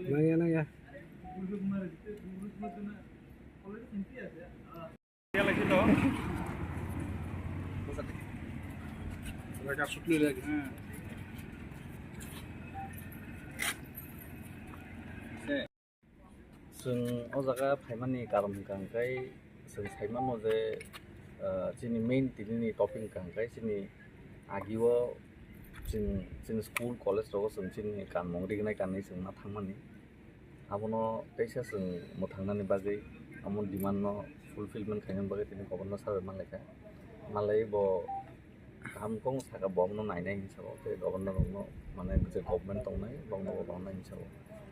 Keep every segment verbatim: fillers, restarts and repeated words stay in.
Nangya, nangya. Chwng o jaga phaimani karon hwnkha hwnkhe chwng sai mano je, ah, chini main tinini topic hwnkha hwnkhe chini agio chwng chini school college rogo chwng chini kanmung rignai kanwi chwng ma thangmani. Abono teisa chwng mwthangnani bagwi, amo demand no fulfillment khainani bagwi tini governor sir bai manlaikha. Malai bo kaham kong saka bo abono nainai hinwi sabo, tei governor rokno, mane, je government tongnai, bokno bo tongnai hinwi sabo.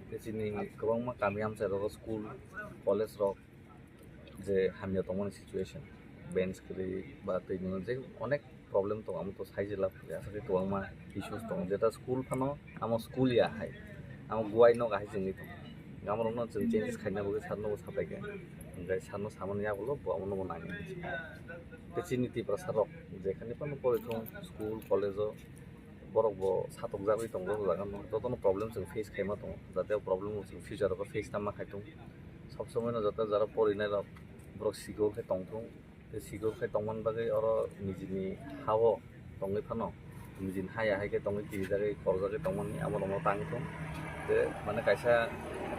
Tei chini kwbangma kami amchai rogo school, college rok je hamya tongmani situation, bench kwrwi ba twi nungwi je onek problem tongo, amo to saijila aswk kwbangma issues tongo, jeta school phano amo school ya hai, amo guai nok hai chwngwi tongo. Amo rokno chwng changes khaina bagwi sir no bo sapaikha, hwnkhe sir no samani yagulo bo abono bo nainai. Tei chini Tiprasa rok jekhani phano porithung school college o, borok bo satokjagwi tongo o jaga no, jotono problem chwng face khaima tongo, jate o problem bo chwng future o face tama khai thung, sob somoi no joto jara porinai rok borok sikok khe tong thung. Tei sikok khe tongmani bagwi oro nijini ha-o tongwi phano, nijini ha ya hai khe tongwi kirijagwi korjagwi tongmani amo rokno tangwi thung. Tei, mane, kaisa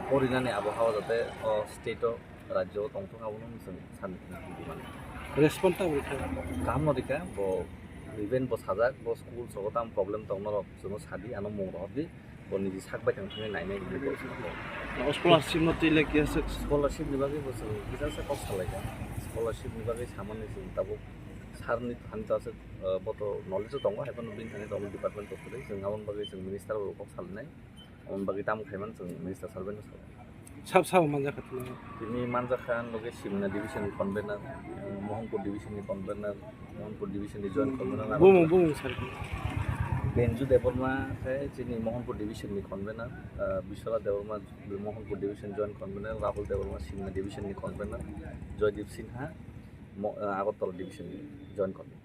porinani abo ha-o jate o state o, rajyo o tongthung, abono chwng sani mano. Response ta rikha? Kaham no rikha, bo even bo sajak, bo school sogo tam problem tong norok chwngno sadi, ano mung rohordi. Bo niji sak bai thang thangwi nainai hinwi bo sabo. O scholarship no twi le kisa se. Scholarship ni bagwi bo chwng kisa se kok salaikha. Scholarship ni bagwi samani chwng tabuk sir ni thani ta se, ah, bo to knowledge o tongo, hai phano bini thani tongo department of police. Chwng aboni bagwi chwng minister bai kok salainai. Aboni bagwi tamo khaimani chwng minister sir bai no sabo. Sab sabo manjakha tini. Tini manjakha ang loge Simna division ni convener, Mohanpur division ni convener, Mohanpur division ni joint convener. Bumung, bumung sir. Benju Debbarma khe chini Mohanpur division ni convener, ah, Biswala Debbarma Mohanpur division joint convener, Rahul Debbarma Simna division ni convener, Joydeep Sinha Mo-, ah, Agartala division ni joint convener.